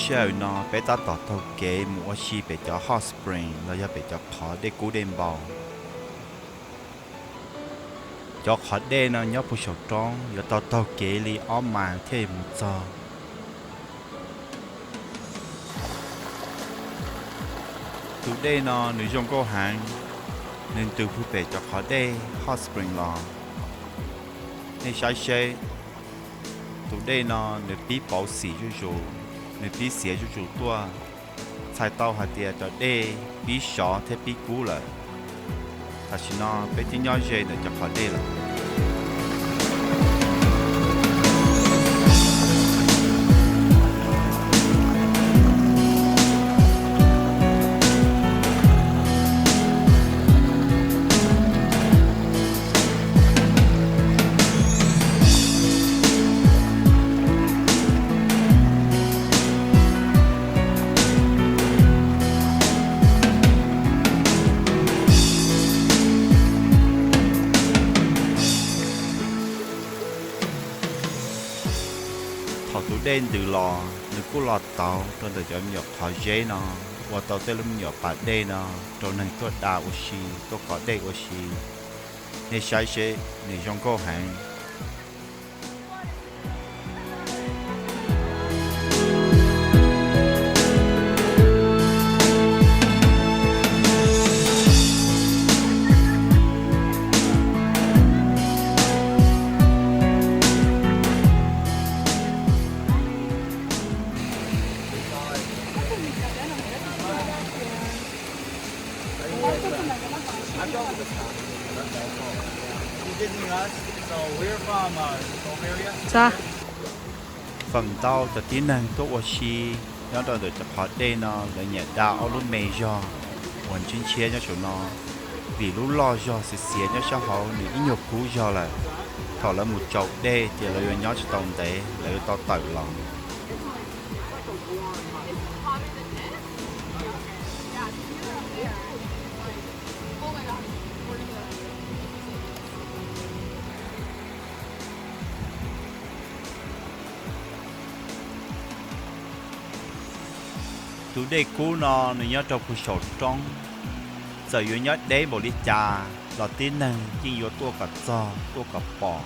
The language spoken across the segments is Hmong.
Sij hawm no peb tab tom taug kev mus ua si pem cov hot spring los yog pem cov qhov dej kub dej npau. Cov qhov dej no nyob puag saum roob, yuav tau taug kev li ob mais thiaj mus txog. Tus dej no nws zoo nkauj heev, nws ntws puag pem cov qhov dej hot spring los. Nej saib seb, tus dej no nws pib pauv xim zuj zus, nws pib xiav zuj zus tuaj, txhais tau hais tias cov dej pib sov thiab pib kub lawm. Tam sim no peb twb nyob ze ntawm cov qhov dej lawm. Thaum tus dej ntws los, nws kuj los tauv rau ntawm cov me nyuam qhov zeb no, ua tau tej lub me nyuam pas dej no rau neeg tuaj da ua si, tuaj kov dej ua si. Nej saib seb, nws zoo nkauj heev. Feem ntau cov tib neeg tuaj ua si nyob rau ntawm cov qhov dej no, lawv nyiam da ob lub me zog uas ntshiab ntshiab nyob saum no, vim lub loj zog xiav xiav nyob sab hauv nws ib nyuag kub zog lawm. Thaum lawv mus tsaus dej ces lawv yuav nyob tsis tau ntev, lawv yuav tau tawm los. Tus dej kub no nws nyob rau puag saum roob. Txawm yuav nyob deb npaum li cas los tib neeg yeej yuav tuaj kom txog tuaj kom pom,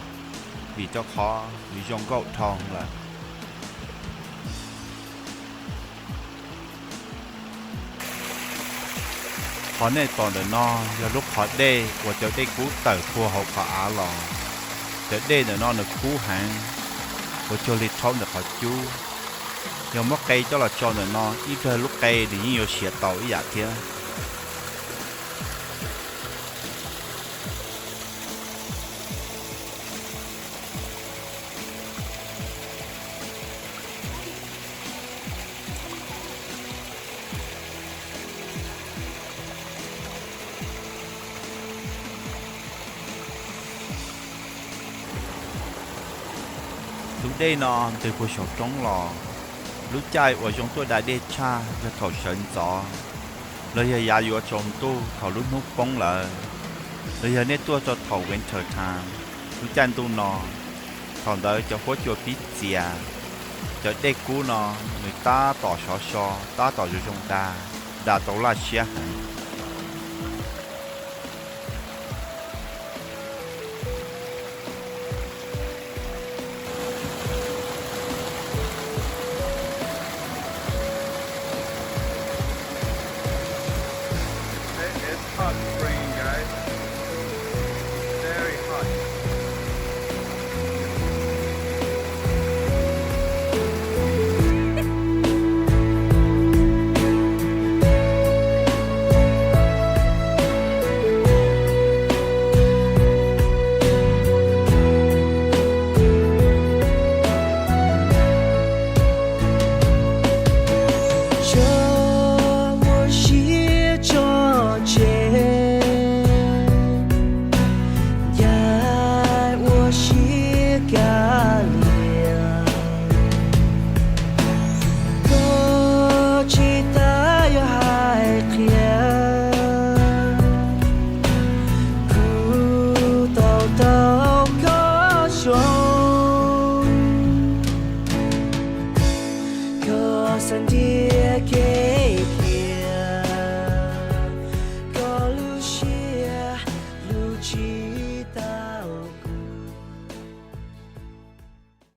vim rau qhov nws zoo nkauj dhau lawm. Qhov nej tos ntawm no yog lub qhov dej uas cov dej kub tawm puag hauv qhov av los. Cov dej ntawm no nws kub heev, ua cuag li rhaub ntawm qhov cub. Yog muab qe coj los tso ntawm no, ib plag lub qe nws yeej yuav siav tau ib yam thiab. Tus dej no ntws puag saum roob los. Lub caij uas zoo tuaj da dej tshaj yog thaum sawv ntxov, los yog yav yuav tsaus ntuj thaum lub hnub poob lawm, los yog nej tuaj rau thaum winter time, lub caij ntuj no. Thaum ntawd cov huab cua pib txias, cov dej kub no nws tab tom sov so, tab tom zoo zoo da, da tau laj siab heev.